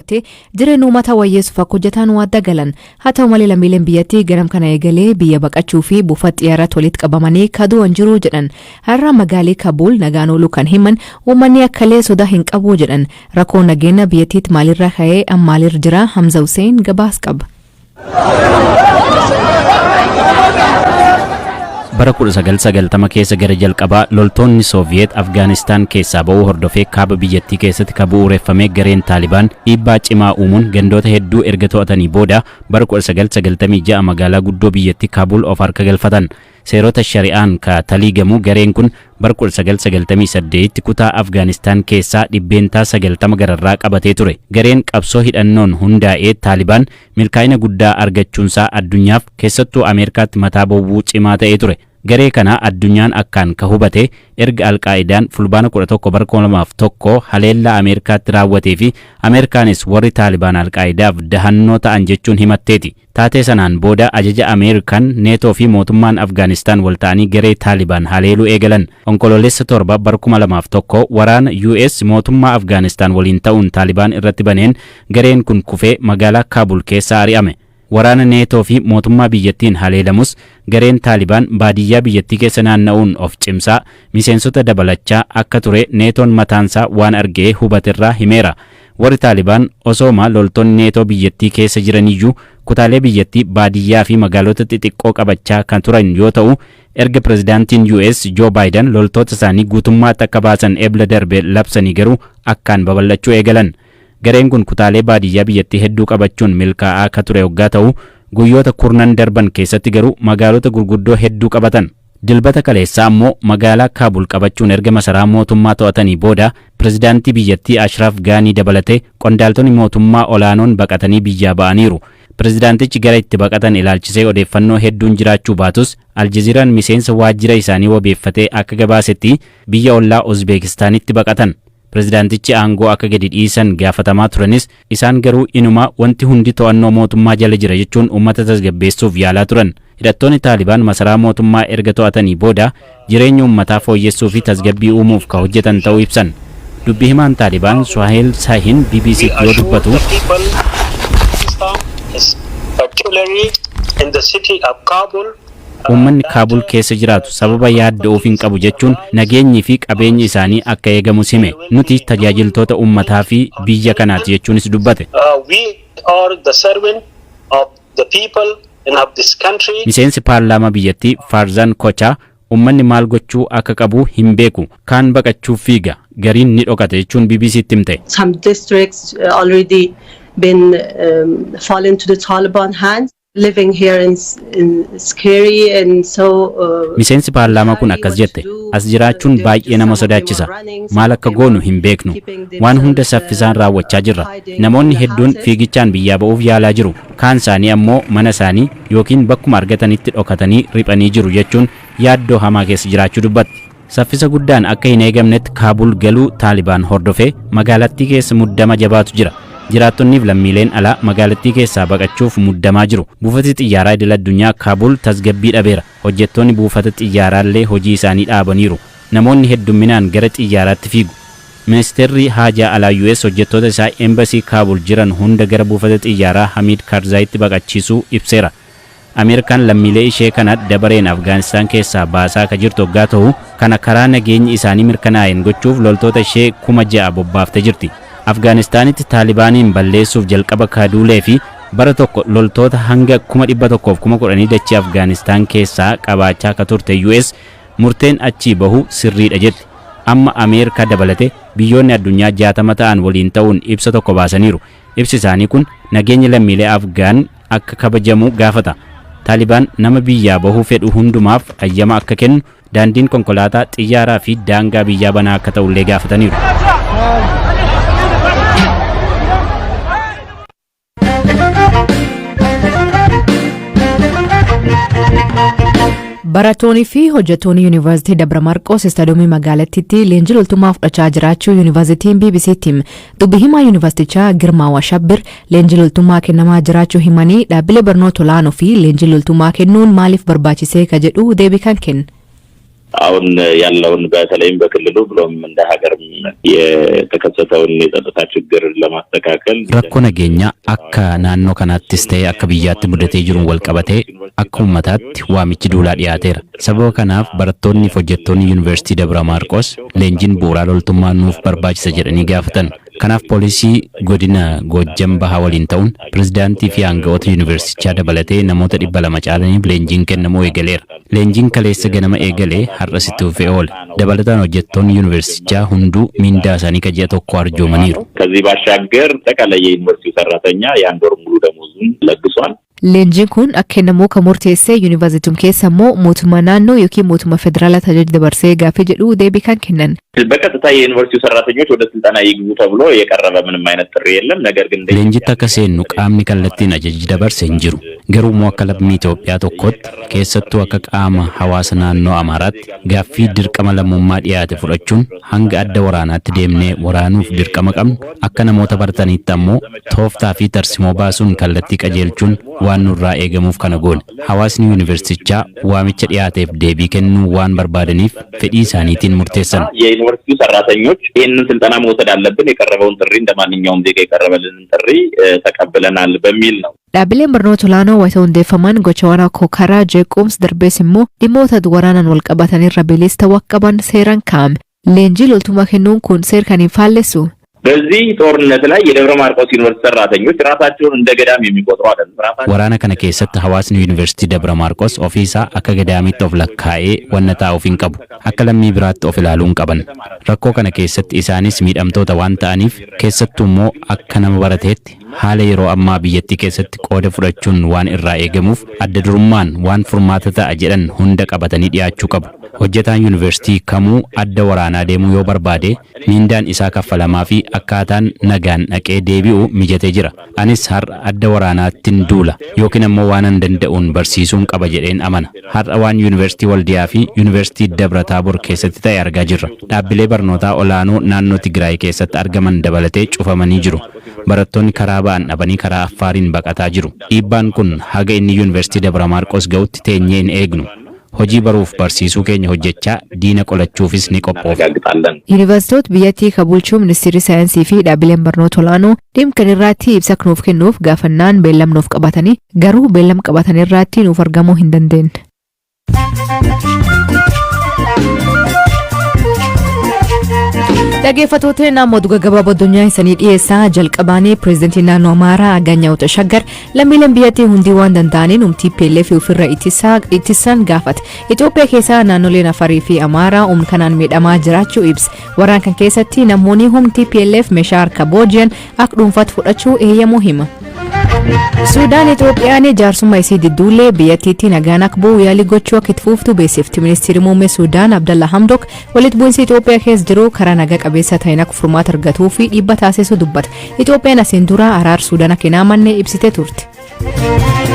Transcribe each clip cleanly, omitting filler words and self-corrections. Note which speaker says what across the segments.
Speaker 1: Jireenya uummata wayyeessuuf akka hojjetan waadda galan. Haa ta'u malee, lammiileen biyyattii ganam kana eegalee biyya baqachuu fi buufata xiyyaarratti walitti qabamanii kadu'an jiru jedhan. Har'a magaalii Kabuul nagaan ooluu kan himan uummanni akkalee sodaa hin qabu jedhan. Rakkoo nageenya biyyattiitti maalirra ka'ee amma maalirra jira? Hamza Hussein gabaas qaba.
Speaker 2: Bara 1990 keessa gara jalqabaa loltoonni Sooviyeet Afgaanistaan keessaa ba'uu hordofee, kaaba biyyattii keessatti kan bu'uureffame gareen Taalibaan dhiibbaa cimaa uumuun gandoota hedduu erga to'atanii booda, bara 1996 magaalaa guddoo biyyattii Kaabul of harka galfatan. Seerota shari'aan ka taliigamu gareen kun bara 1998 kutaa Afgaanistaan keessaa 90% gararraa qabatee ture. Gareen qabsoo hidhannoon hundaa'ee Taalibaan milkaa'ina guddaa argachuunsaa addunyaaf, keessattuu Ameerikaatti, mataa bowwuu cimaa ta'ee ture. Garee kana addunyaan akkaan ka hubate erga Alqaa'idaan Fulbaana 11 bara 2001 haleellaa Ameerikaatti raawwatee fi Ameerikaanis warri Taalibaan Alqaa'idaaf dahannoo ta'an jechuun himatteeti. Taatee sanaan booda ajaja Ameerikaan, Neetoo fi mootummaan Afgaanistaan wal ta'anii garee Taalibaan haleeluu eegalan. Onkoloolessa 7 bara 2001 waraana US mootummaa Afgaanistaan waliin ta'uun Taalibaan irratti baneen gareen kun kufee magaalaa Kaabul keessaa ari'ame. Waraana Neetoo fi mootummaa biyyattiin haleelamus, gareen Taalibaan baadiyyaa biyyattii keessa naanna'uun of cimsaa, miseensota dabalachaa akka ture Neetoon mataansaa waan argee hubaterraa himeera. Warri Taalibaan osooma loltoonni Neetoo biyyattii keessa jiraniyyuu kutaalee biyyattii baadiyyaa fi magaalota xixiqqoo qabachaa kan turan yoo ta'u, erga pirezidaantiin US Joe Biden loltoota isaanii guutummaatti akka baasan Ebla darbe labsanii garuu akkaan babal'achuu eegalan. Gareen kun kutaalee baadiyyaa biyyattii hedduu qabachuun milkaa'aa akka ture hoggaa ta'u, guyyoota kurnan darban keessatti garuu magaalota gurguddoo hedduu qabatan. Dilbata kaleessaa ammoo magaalaa Kaabul qabachuun erga masaraa mootummaa to'atanii booda, pirezidaantii biyyattii Ashraf Gaanii dabalatee qondaaltonni mootummaa olaanoon baqatanii biyyaa ba'aniiru. Pirezidaantichi gara itti baqatan ilaalchisee odeeffannoo hedduun jiraachuu baatus, Aljaziiraan miseensa waajjira isaanii wabeeffatee akka gabaasetti biyya ollaa Uzbeekistaanitti baqatan. Pirezidaantichi aangoo akka gadi dhiisan gaafatamaa turanis, isaan garuu inuma wanti hundi to'annoo mootummaa jala jira jechuun uummata tasgabbeessuuf yaalaa turan. Hidhattoonni Taalibaan masaraa mootummaa erga to'atanii booda jireenya uummataa fooyyessuu fi tasgabbii uumuuf ka hojjetan ta'uu ibsan. Dubbi himaan Taalibaan Suhail Sahin BBCtti yoo dubbatu,
Speaker 3: Particularly in the city of Kabul,
Speaker 2: uummanni Kaabul keessa jiraatu sababa yaadda'uuf hin qabu jechuun nageenyi fi qabeenyi isaanii akka eegamus hime. Nuti tajaajiltoota uummataa fi biyya kanaati jechuunis dubbate.
Speaker 3: We are the servant of the people and of this country.
Speaker 2: Miseensi paarlaamaa biyyattii Faarzaan Kochaa uummanni maal gochuu akka qabu hin beeku. Kaan baqachuuf fiiga, gariin ni dhokata jechuun BBCtti himte.
Speaker 4: Some districts already been fallen to the Taliban hands. Living here in scary and so.
Speaker 2: Miseensi paarlaamaa kun akkas jette: "As jiraachuun baay'ee nama sodaachisa. Maal akka goonu hin beeknu. Waan hunda saffisaan raawwachaa jirra. Namoonni hedduun fiigichaan biyyaa ba'uuf yaalaa jiru. Kaan isaanii ammoo mana isaanii yookiin bakkuma argatanitti dhokatanii riphanii jiru" jechuun yaaddoo hamaa keessa jiraachuu dubbatti. Saffisa guddaan akka hin eegamnetti Kaabul galuu Taalibaan hordofee magaalattii keessa muddama jabaatu jira. Jiraattonniif lammiileen alaa magaalattii keessaa baqachuuf muddamaa jiru. Buufati xiyyaaraa idil addunyaa Kaabul tasgabbii dhabeera. Hojjettoonni buufata xiyyaaraallee hojii isaanii dhaabaniiru. Namoonni heddumminaan gara xiyyaaraatti fiigu. Ministeerri haajaa alaa US hojjettoota isaa embasii Kaabul jiran hunda gara buufata xiyyaaraa Hamid Karzaayitti baqachiisuu ibseera. Ameerikaan lammiilee ishee kana dabareen Afgaanistaan keessaa baasaa akka jirtu hoggaa ta'u, kana karaa nageenyi isaanii mirkanaa'een gochuuf loltoota ishee 6,000 bobbaaftee jirti. Afgaanistaanitti Taalibaaniin balleessuuf jalqaba kaduulee fi bara tokko loltoota hanga 110,000 dachee Afgaanistaan keessaa qabaachaa akka turte US murteen achii bahu sirriidha jetti. Amma Ameerikaa dabalate biyyoonni addunyaa 60 ta'an waliin ta'uun ibsa tokko baasaniiru. Ibsi isaanii kun nageenya lammiilee Afgaan akka kabajamu gaafata. Taalibaan nama biyyaa bahuu fedhu hundumaaf ayyama akka kennu, daandiin konkolaataa, xiyyaaraa fi daangaa biyyaa banaa akka ta'ullee gaafataniiru.
Speaker 1: Barattoonni fi hojjettoonni Yuunivarsiitii Dabra Marqoos istaadiyoomii magaalattiitti leenjii loltummaa fudhachaa jiraachuu yuunivarsiitiin BBCtti hime. Dubbi himaa yuunivarsiitichaa Girmaa Washabbir leenjii loltummaa kennamaa jiraachuu himanii, dhaabbilee barnoota olaanoo fi leenjii loltummaa kennuun maaliif barbaachisee ka jedhu deebii kan kenne.
Speaker 5: አሁን ያለውን በተለይም በክልሉ ብሎም እንደ ሀገርም የተከሰተውን የጸጥታ ችግር ለማስተካከል
Speaker 2: Rakkoo nageenyaa akka naannoo kanaattis ta'e akka biyyaatti mudatee jiruun wal qabatee akka uummataatti waamichi duulaa dhiyaateera. Sababa kanaaf barattoonni fi hojjettoonni Yuunivarsiitii Dabra Maarqos leenjiin bu'uuraa loltummaa nuuf barbaachisa jedhanii gaafatan. Kanaaf poolisii godina Goojjam Bahaa waliin ta'uun pirezidaantii fi aangawoota yuunivarsiitichaa dabalatee namoota 200 caalaniif leenjiin kennamuu eegaleera. Leenjiin kaleessa ganama eegalee har'as itti fufee oola. Dabalataan hojjettoonni yuunivarsiitichaa hunduu miindaa isaanii ka ji'a tokko arjoomaniiru.
Speaker 5: ከዚህ ባሻገር አጠቃላይ የዩኒቨርሲቲው ሰራተኛ የአንድ ወር ሙሉ ደሞዙን ለግሷል።
Speaker 1: Leenjiin kun akka kennamuu kan murteesse yuunivarsiitiin keessa immoo mootummaa naannoo yookiin mootummaa federaalaa tajaajila dabarsee gaaffii jedhu deebii kan kennan.
Speaker 5: በቀጥታ የዩኒቨርሲቲው ሰራተኞች ወደ ስልጠና ይግቡ ተብሎ የቀረበ ምንም አይነት ጥሪ የለም። ነገር ግን
Speaker 2: Leenjitti akka seennu qaamni kallattiin ajaji dabarse hin jiru. Garuu immoo akka lammii Itoophiyaa tokkotti, keessattuu akka qaama hawaasa naannoo Amaaraatti, gaaffii dirqama lammummaa dhiyaate fudhachuun hanga adda waraanaatti deemnee waraanuuf dirqama qabnu, akka namoota barataniitti ammoo tooftaa fi tarsimoo baasuun kallattii qajeelchuun waan nurraa eegamuuf kana goone. Hawaasni yuunivarsiitichaa waamicha dhiyaateef deebii kennuu waan barbaadaniif fedhii isaaniitiin murteessan.
Speaker 5: የዩኒቨርሲቲው ሰራተኞች ይህንን ስልጠና መውሰድ አለብን፣ የቀረበውን ጥሪ እንደ ማንኛውም ዜጋ የቀረበልንን ጥሪ ተቀብለናል በሚል ነው።
Speaker 1: Dhaabbileen barnoota olaanoo wayita hundeeffaman gochawwan akka karaa jeequmsa darbees immoo dhimmoota waraanaan wal qabatan irra bilisa ta'uu akka qaban seeraan kaa'ame. Leenjii loltummaa kennuun kun seera kan hin faallessu.
Speaker 5: በዚህ ጦርነት ላይ የደብረ ማርቆስ ዩኒቨርሲቲ ሰራተኞች ራሳቸውን እንደ ገዳም የሚቆጥሩ አይደለም። ራሳቸውን
Speaker 2: Waraana kana keessatti hawaasni Yuunivarsiitii Dabra Maarqos ofiisaa akka gadaamitti of lakkaa'ee wanna taa'uuf hin qabu. Akka lammii biraatti of ilaaluu hin qaban. Rakkoo kana keessatti isaanis miidhamtoota waan ta'aniif, keessattuu immoo akka nama barateetti haala yeroo ammaa biyyattii keessatti qooda fudhachuun waan irraa eegamuuf adda durummaan waan furmaata ta'a jedhan hunda qabatanii dhiyaachuu qabu. Hojjetaan yuunivarsiitii kamuu adda waraanaa deemuu yoo barbaade miindaan isaa kaffalamaa fi akkaataan nagaan dhaqee deebi'u mijatee jira. Anis har'a adda waraanaattiin duula yookiin ammoo waanan danda'uun barsiisuun qaba jedheen amana. Har'a waan yuunivarsiitii Waldiyaa fi yuunivarsiitii Dabra Taabor keessatti ta'e argaa jirra. Dhaabbilee barnootaa olaanoo naannoo Tigraay keessatti argaman dabalatee cufamanii jiru. Barattoonni karaa ba'an dhabanii karaa Affaariin baqataa jiru. Dhiibbaan kun haga inni yuunivarsiitii Dabra Maarqos ga'utti teenyee hin eegnu. Hojii baruuf barsiisuu keenya hojjechaa diina qolachuufis ni qophoofna.
Speaker 5: እናረጋግጣለን።
Speaker 1: Yuunivarsiitota biyyattii kan bulchuu ministeerri saayinsii fi dhaabbileen barnoota olaanoo dhimma kan irratti ibsa nuuf kennuuf gaafannaan beellam nuuf qabatanii, garuu beellam qabatan irratti nuuf argamuu hin dandeenye. Dhaggeeffattoota, naannoo gabaaboo addunyaa isanii dhiyeessaa jalqabaanii, pireezidantii naannoo Amaaraa Aganyaa'u Tashaggar lammiileen biyyattii hundi waan danda'aniin humna TPLF ofirra ittisan gaafate. Itoophiyaa keessaa naannoleen Afarii fi Amaaraa humna kanaan miidhamaa jiraachuu ibsa. Waraan kan keessatti namoonni humna TPLF meeshaa harka booji'an akka dhuunfaatti fudhachuu eeyyamuu hima. Suudaan Itoophiyaan jaarsummaa isii didduullee biyyattiitti nagaan akka bu'u yaalii gochuu akka itti fuftu beeksifti. Ministeerri muummee Suudaan Abdalla Hamdok walitti bu'iinsi Itoophiyaa keessa jiru karaa nagaa qabeessa ta'een akka furmaata argatuu fi dhiibba taasisuu dubbata. Itoophiyaan asiin dura araar Suudaan akka hin amanne ibsitee turte.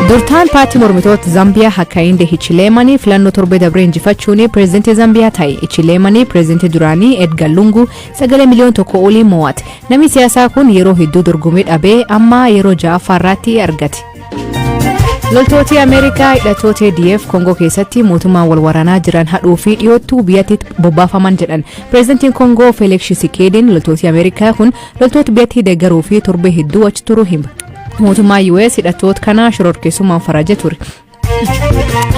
Speaker 1: Durtaan paartii mormitoota Zambiyaa Hakainde Hichileemanii filannoo torbee dabree injifachuun pireezidantii Zambiyaa ta'e. Hichileemanii pireezidantii duraanii Edgar Lungu sagalee miliyoona 1 olii mo'ate. Namni siyaasaa kun yeroo hedduu dorgommii dhabee amma yeroo ja'affaa irratti argate. Loltooti Ameerikaa hidhattoota ADF Koongoo keessatti mootummaan wal waraanaa jiran hadhuu fi dhiyoottuu biyyattiitti bobbaafaman jedhan. Pireezidantiin Koongoo Feeleks Tshisekedin loltooti Ameerikaa kun loltoota biyyattii deeggaruu fi torbee hedduu achi turuu hima. Mootummaa US hidhattoota kana shororkeessummaan farajee ture.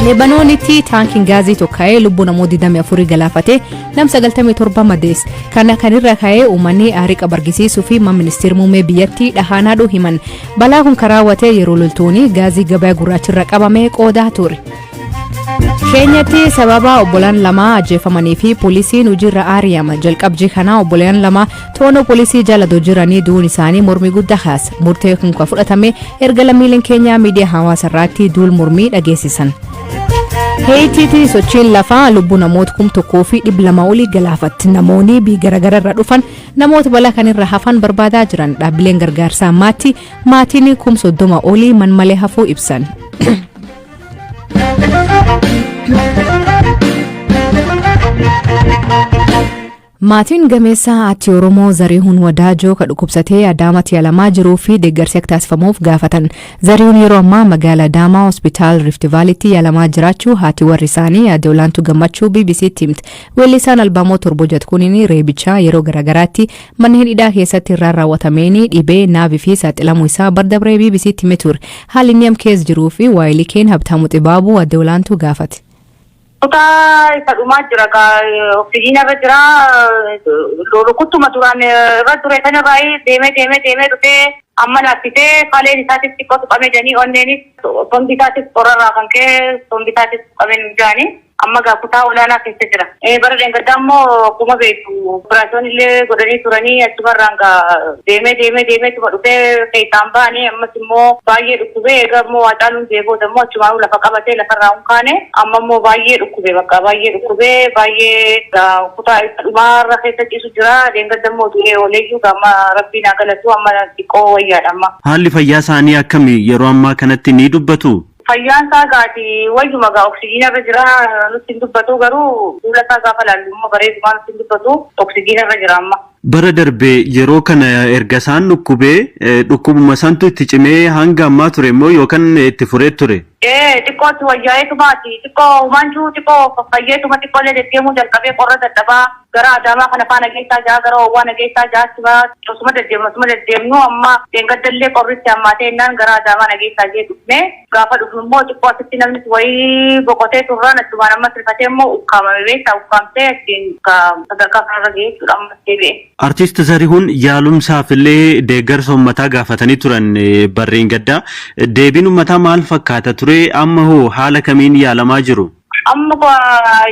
Speaker 1: Leebanoonitti taankiin gaazii tokka'ee lubbuu namoota 24 galaafate, nam 97 madeesse. Kana kan irra ka'ee uummanni aarii qabu argisiisuu fi ministeerri muummee biyyattii dhahaan hadhuu himan. Balaa kun kan raawwate yeroo loltoonni gaazii gabaa gurraachirra qabame qoodaa ture. Keenyatti sababa obbolaan lama ajjeefamanii fi poolisiin hojiirra ari'ama. Jalqabjii kanaa obbolaan lama to'annoo poolisii jala jiranii du'uun isaanii mormii guddaa kaasa. Murtee kun kan fudhatame erga lammiileen Keenyaa miidiyaa hawaasaa irratti duul mormii dhageessisan. Heetiitti sochiin lafaa lubbuu namoota 1200 olii galaafatti. Namoonni biyya garaagaraa irraa dhufan namoota balaa kanarra hafan barbaadaa jiran. Dhaabbileen gargaarsaa ammaatti maatiin 30,000 olii man malee hafuu ibsan. Maatiin gameessa aartii Oromoo Zarihuun Wadaajoo kan dhukkubsatee Adaamaatti yaalamaa jiruu fi deeggarsi akka taasifamuuf gaafatan. Zarihuun yeroo ammaa magaalaa Adaamaa Hospitaal Rift Vaaliitti yaalamaa jiraachuu haati warri isaanii Aadde Olaantuu Gammachuu BBCtti himte. Weellisaan albaamoo 7 hojjetu kuniin reebichaa yeroo garaagaraatti manneen hidhaa keessatti irraan raawwatameen dhibee naavii fi saaxilamuu isaa bardabree BBCtti hime ture. Haalli inni am keessa jiruu fi waayilii keen Habtaamuu Xibaabuu Aadde Olaantuu gaafate.
Speaker 6: Kutaa isa dhumaa jira, oksijiina irra jira. Rukuttuma duraan irra ture sanarraa deemee deemee deemee dhufee amma laaffisee, kaleen isaatis xiqqoo tuqame jedhanii, onneenis sombi isaatis qorarraa kan ka'e sombi isaatis tuqame nu jedhanii, amma gaa kutaa olaanaa keessa jira. Bara dheengaddaa immoo akkuma beektu operaasyoon illee godhanii turanii, achumarraan gaa deemee deemee deemee tuma dhufee keessaan ba'anii, ammas immoo baay'ee dhukkubee. Egaa immoo Haacaaluun du'ee booda immoo achumaanuu lafa qabatee lafarraa hin kaane. Amma immoo baay'ee dhukkubee, bakka baay'ee dhukkubee, baay'ee kutaa isa dhumaarra keessa ciisu jira. Dheengadda immoo du'ee ooleeyyuu, amma Rabbiin haa galatu, amma xiqqoo wayyaadha amma.
Speaker 7: Haalli fayyaa isaanii akkami yeroo ammaa kanatti, ni dubbatu?
Speaker 6: Fayyaan isaa gaati wayyuma gaa, oksijiina irra jira. Nutti hin dubbatu, garuu fuula isaa gaafa laallu immoo bareedumaa nutti hin dubbatu, oksijiina irra jira amma.
Speaker 7: Bara darbe yeroo kana erga isaan dhukkubee, dhukkubuma santu itti cimee hanga ammaa ture immoo yookaan itti furee ture?
Speaker 6: Ee, xiqqootti wayyaa'eetumaati. Xiqqoo humaanchuu xiqqoo fayyeetuma xiqqoolee deddeemuu jalqabee, qorra dadhabaa gara Adaamaa kana faana geessaa jaa, gara Oowwaa nageessaa jaa, achuma osuma deddeemnu osuma deddeemnu, amma dheengaddallee qorritti hammaatee jennaan gara Adaamaa nageessaa jee dhufne. Gaafa dhufnu immoo xiqqoo asitti namni wayii boqotee turraan, achumaan ammas rifatee immoo ukkaamame, beektaa, ukkaamsee ittiin sadarkaa kanarra ga'ee jechuudha ammas deebi'e.
Speaker 7: Artiist Zarihuun yaalumsaaf illee deeggarsa uummataa gaafatanii turan barreen gaddaa. Deebiin uummataa maal fakkaata ture? Amma hoo haala kamiin yaalamaa jiru?
Speaker 6: Amma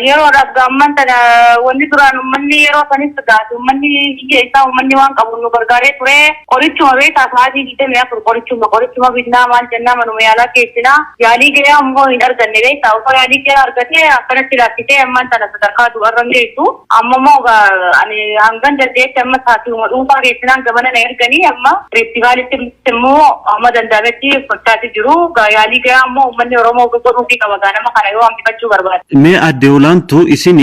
Speaker 6: yeroodhaaf gaamman tana wanni duraan uummanni yeroo sanis gaati uummanni biyya isaa, uummanni waan qabu nu gargaaree ture. Qorichuma, beektaa, sa'aatii 24 qorichuma binnaa, maal jennaa, manuma yaalaa keessinaa. Yaalii gahaa ammoo hin arganne, beektaa. Osoo yaalii gahaa argatee akkanatti laaffisee ammaan tana sadarkaa du'arra hin geessu. Amma immoo ani hangan dandeetti amma sa'aatiiwuma dhuunfaa keessinaan gamana na erganii, amma Riiftivaalitti immoo amma danda'ametti gochaati jiru. Yaalii gahaa ammoo uummanni Oromoo godhuufii qaba gaa nama kana yoo hambifachuu barbaade.
Speaker 7: Mee Aadde Olaantuu, isin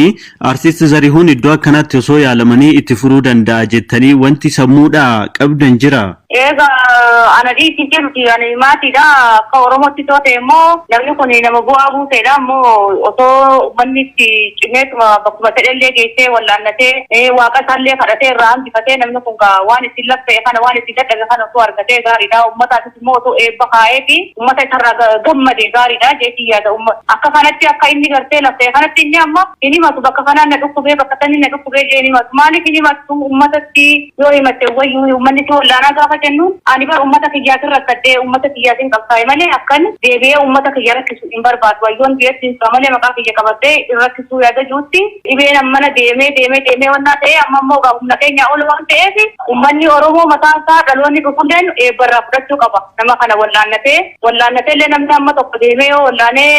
Speaker 7: Artiist Zarihuun iddoo akkanaatti osoo yaalamanii itti furuu danda'a jettanii wanti sammuudhaa qabdan jira?
Speaker 6: Egaa ana dhiisii jedhuti, ani maatiidha. Akka Oromootti yoo ta'e immoo namni kun nama bu'aa buuseedha. Ammoo osoo uummanni itti cimeetuma bakkuma fedhellee geessee wallaannatee, Waaqa isaallee kadhatee irraa hambifatee, namni kun waan ittiin laffa'e kana, waan ittiin dadhabe kana osoo argatee gaariidha. Uummataafis immoo osoo eebba kaa'ee fi uummata isarraa gammade gaariidha jeetii yaada. Akka kanatti akka inni gartee laffa'e kanatti inni amma hin himatu, bakka kanaan na dhukkubee, bakka sanni na dhukkubee jee hin himatu. Maaliif hin himatu? Uummatatti yoo himatte wayyuu uummanni si wallaanaa gaafa jennu, ani bar uummata kiyyaatiin rakkadhee uummata kiyyaatiin qabsaa'e malee akkan deebi'ee uummata kiyya rakkisu hin barbaadu. Wayyoon biyyatti hin malee maqaa kiyya qabadhee hin rakkisuu yaada jirutti dhibeen ammana deemee deemee deemee wannaa ta'e, amma immoo humna keenya ol waan ta'eef, uummanni Oromoo mataan isaa dhaloonni dhufulleen eebba irraa fudhachuu qaba. Nama kana wallaannatee wallaannatee illee namni amma tokko deemee yoo wallaanee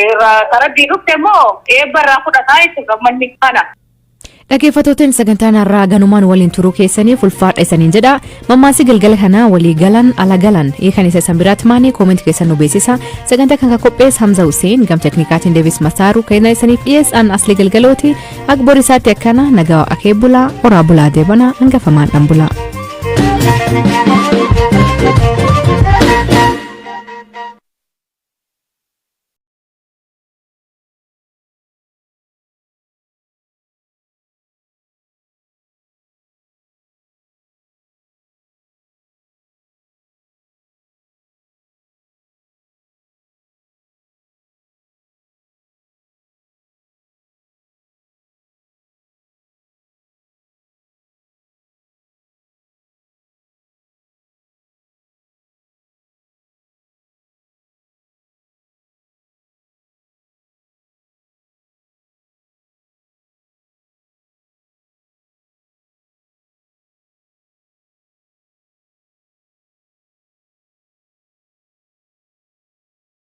Speaker 6: irraa sarabbii dhufte immoo eebba irraa fudhataa jechuudha uummanni kana.
Speaker 1: Dhaggeeffattooteen, sagantaan har'aa ganumaan waliin turuu keessaniif ulfaadha isaniin jedha. Mammaasii galgala kanaa "Walii galan ala galan" hiikan isa isan biraatti maanii? Koomentii keessan nu beeksisa. Sagantaa kan qopheesse Hamza Hussein, gam teknikaatiin Deevis Masaaru, kan isaniif dhiyeessan Asli Galgalooti. Akka borisaatti akkana nagaa akee bulaa, oraa bulaa, deebanaa hangafamaan dhan bulaa.